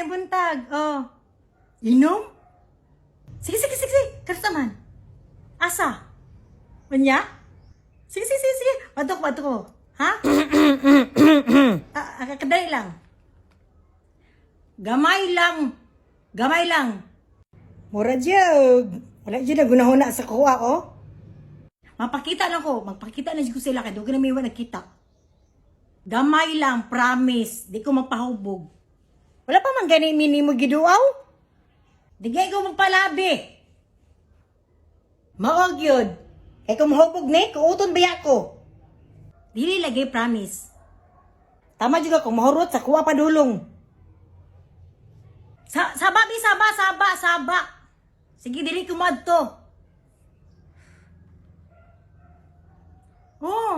May buntag. Oh. Inom? Sige, sige, sige, sige. Karusa man. Asa? Unya? Sige, sige, sige, sige. Batok, batok ko. Ha? Ah, ah, kadali lang. Gamay lang. Gamay lang. Mura jud. Wala jud na gunahuna sa kuha ko. Mapakita lang ko. Magpakita na jud ko sila kay dugay na may wa nagkita. Gamay lang, promise. Di ko mapahubog. Wala pa man gani mini mo giduaw. Di gay ko magpalabi. Maog yun. Kay kung mahubog ni, kuuton baya ko. Dili lagi, promise. Tama juga kung mahurot sa kuha padulong. Sa saba bi saba saba saba. Sige, dili ko madto. Oh.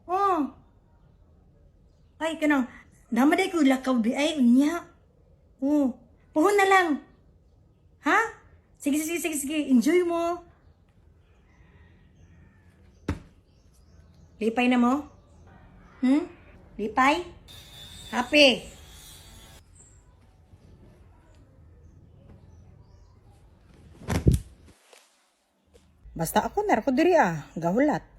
Oh. Ay kanang namaday ko lakaw di ay unya. Oh. Puhon na lang. Ha? Sige, sige, sige, sige. Enjoy mo. Lipay na mo? Lipay? Happy? Basta ako nar ko diri ah, gahulat.